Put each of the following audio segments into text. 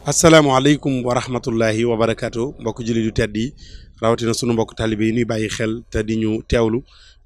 asalaamaaleykum wa rahmatullahi wa barakaatu mbokk jullit yu tedd yi rawatina sunu mbokk talibe yi ñuy bàyyi xel te di ñu teewlu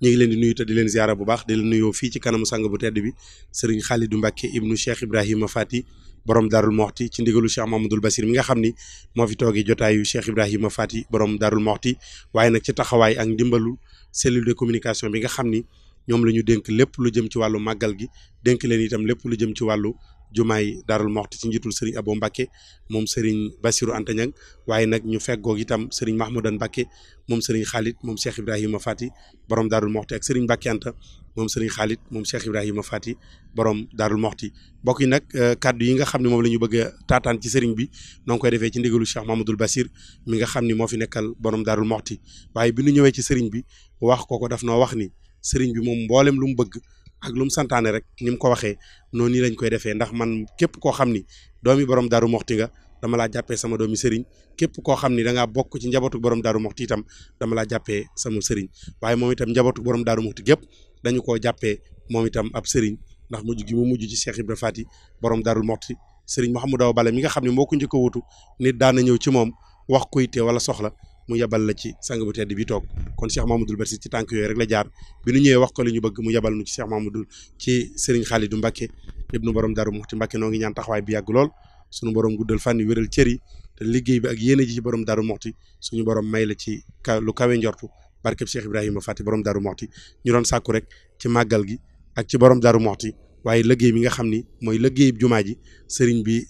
ñu ngi leen di nuyu te di leen ziara bu baax di leen nuyoo fii ci kanamu sang bu tedd bi Serigne Khalidou Mbacké ibnu Cheikh Ibrahima Fati borom Darou Moxti ci ndigalu Cheikh Mamadou Bassir mi nga xam ni moo fi toogee jotaayu Cheikh Ibrahima Fati borom Darou Moxti waaye nag ci taxawaay ak ndimbalu cellule de communication bi nga xam ni ñoom la ñu dénk lépp lu jëm ci wàllu màggal gi dénk leen itam lépp lu jëm ci wàllu jumaay Darou Moxti ci njiitul Serigne Abo Mbacké moom Serigne Bassirou Anta Niang waaye nag ñu feggoog itam Serigne Mahmoudan Mbacké moom Serigne Khalid moom Cheikh Ibrahima Fati borom Darou Moxti ak Serigne Mbacké Anta moom Serigne Khalid moom Cheikh Ibrahima Fati borom Darou Moxti mbokk yi nag kaddu yi nga xam ne moom la ñu bëgg a taataan ci Serigne bi noo ngi koy defee ci ndigalu Cheikh Mamadou Bassir mi nga xam ni moo fi nekkal borom Darou Moxti waaye bi ñu ñëwee ci Serigne bi wax ko daf noo wax ni Serigne bi moom mboolem lu mu bëgg ak lu mu santaane rek ni mu ko waxee noonu nii lañ koy defee ndax man képp koo xam ni doomi borom Darou Moxti nga dama laa jàppee sama doomi sëriñ képp koo xam ni da ngaa bokk ci njabootu borom Darou Moxti itam dama laa jàppee sama sëriñ waaye moom itam njabootu borom Darou Moxti gépp dañu koo jàppee moom itam ab sëriñ ndax mujj gi mu mujj ci Cheikh Ibra Fati borom Darou Moxti sëriñ Mouhamadou Awa Balla mi nga xam ne moo ko njëkk a wutu nit daana ñëw ci moom wax ko yitte wala soxla mu yebal la ci sang bu tedd bi toog kon Cheikh Mamadou Bassir ci tànk yooyu rek la jaar bi nu ñëwee wax ko li ñu bëgg mu yebal nu ci Cheikh Mamadou ci Serigne Khalidou Mbacké ibnu borom Darou Moxti Mbacké noo ngi ñaan taxawaay bi yàgg lool suñu borom guddal fan yi wéral cër yi te liggéey bi ak yéene ji ci borom Darou Moxti suñu borom may la ci lu kawe njortu barkeb Cheikh Ibrahima Fati borom Darou Moxti ñu doon sàkku rek ci màggal gi ak ci borom Darou Moxti waaye liggéey bi nga xam ni mooy liggéey jumaa ji Serigne bi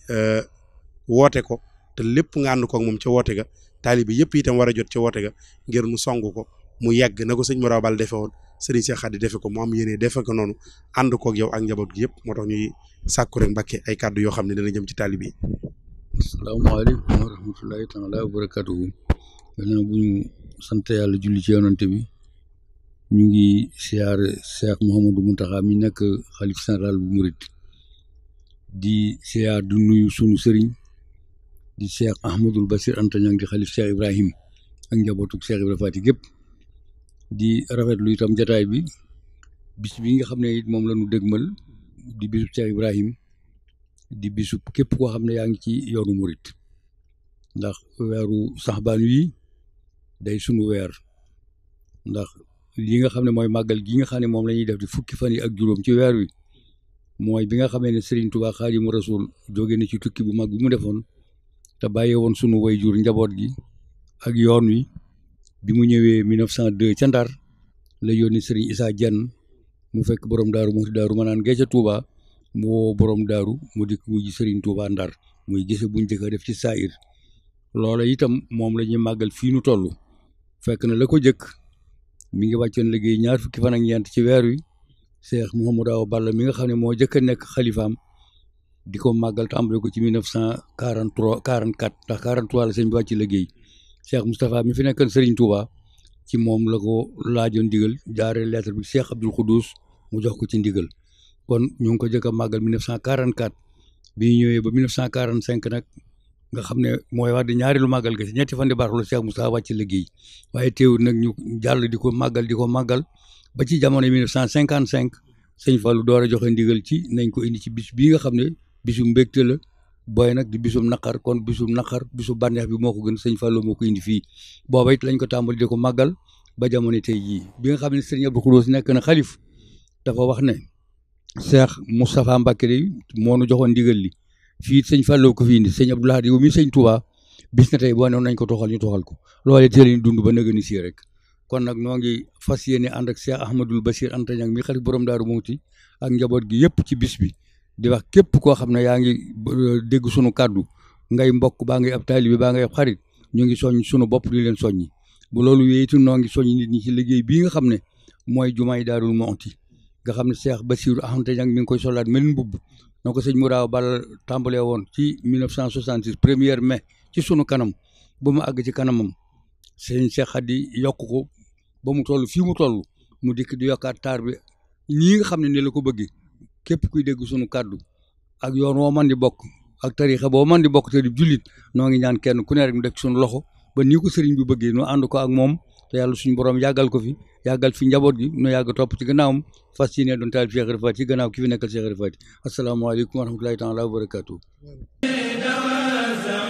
woote ko te lépp nga ànd ko ak moom ca woote ga taalibi yëpp itam war a jot ci woote ga ngir mu song ko mu yegg na ko sëñ Moraw Bal defe woon Serigne Cheikh Khady defe ko mu am yéene defe ko noonu ànd koog yow ak njaboot gi yëpp moo tax ñuy sàkku rek Mbacké ay kàddu yoo xam ne dana jëm ci taalibi yi. asalaamaaleykum wa rahmatulahi taala wa barakatuhu gannaaw bu ñu sant yàlla julli ci yonante bi ñu ngi siyaare Cheikh Mouhamadou Mountakha mi nekk xalif général bu Mouride di siyaar du nuyu sunu sëriñ di Cheikh Ahmadul Bassir Anta Niang di xalif Cheikh Ibrahim ak njabootu Cheikh Ibrahima Fati gépp di rafetlu itam jataay bi bis bi nga xam ne it moom la ñu dégmal di bisub Cheikh Ibrahim di bisub képp koo xam ne yaa ngi ci yoonu murit ndax weeru saxbaan wi day sunu weer ndax li nga xam ne mooy màggal gi nga xam ne moom la ñuy def di fukki fan yi ak juróom ci weer wi mooy bi nga xamee ne Serigne Touba Xaadimu Rasuul jóge na ci tukki bu mag bi mu defoon te bàyyee woon sunu wayjur njaboot gi ak yoon wi bi mu ñëwee 1902 ca Ndar la yónni Serigne Issa Diène mu fekk borom daaru mu daaru ma naan gee ca Touba mu woo borom daaru mu dikk mu ji Serigne Touba Ndar muy gise buñ njëkk a def ci saayir loola itam moom la ñuy màggal fii nu toll fekk na la ko jëkk mi ngi wàccoon liggéey ñaar fukki fan ak ñeent ci weer wi Cheikh Mouhamadou Awa Balla mi nga xam ne moo jëkk a nekk xalifaam di ko màggal tàmbale ko ci 1943 44 ndax 43 la sëñ bi wàcc liggéey Cheikh Moustapha mi fi nekkoon Serigne Touba ci moom la ko laajoon ndigal jaaree lettre bi Cheikh Abdoul Khoudous mu jox ko ci ndigal kon ñu ngi ko jëkk a màggal 1944 bi ñu ñëwee ba 1945 nag nga xam ne mooy wax di ñaareelu màggal ga si ñetti fan di baax la Cheikh Moustapha wàcc liggéey waaye teewul nag ñu jàll di ko màggal ba ci jamono 1955 sëñ Fallou door a joxe ndigal ci nañ ko indi ci bis bii nga xam ne bisu mbégte la booy nag di bisum naqar kon bisum naqar bisu bànneex bi moo ko gën sëñ Fallou moo ko indi fii booba it lañ ko tàmbali di ko màggal ba jamono tey jii bi nga xam ne sëñ Abdou Khoudoss nekk na xalif dafa wax ne Cheikh Moustapha Mbacké de moo nu joxoon ndigal li fii sëñ Fallou ko fi indi sëñ Abdou Lahad yow mi sëñ Touba bis na tey boo noonu nañ ko toxal ñu toxal ko loolee teel ñu dund ba nëgëni si rek kon nag noo ngi fas yéene ànd ak Cheikh Ahmadul Bassir Anta Niang mi xalif borom Darou Moxti ak njaboot gi yëpp ci bis bi di wax képp koo xam ne yaa ngi dégg sunu kàddu ngay mbokk baa ngay ab taalibe baa ngay ab xarit ñu ngi soññ sunu bopp di leen soññi bu loolu wéyitu noo ngi soññ nit ñi ci liggéey bii nga xam ne mooy jumaay Darou Moxti nga xam ne Cheikh Bassirou Anta Niang mi ngi koy solaat mel mbubb na ko sëñ Mouraw Bal tàmbalee woon ci 1966 1er mai ci sunu kanam ba mu àgg ci kanamam sëñ Cheikh Khady yokk ko ba mu toll fii mu toll mu dikk di yokkaat taar bi ñii nga xam ne ni la ko bëggee képp kuy dégg sunu kàddu ak yoon woo man di bokk ak tariixa boo man di bokk te di jullit noo ngi ñaan kenn ku ne rek mu def sunu loxo ba nii ko sëriñ bi bëggee nu ànd ko ak moom te yàlla suñu borom yàggal ko fi yàggal fi njaboot gi nu yàgg topp ci gannaawam fas yéene doon taal Cheikh Ibra Fati ci gannaaw ki fi nekkal Cheikh Ibra Fati asalaamaaleykum wa rahmatulahi taala wa barakaatu. زعيم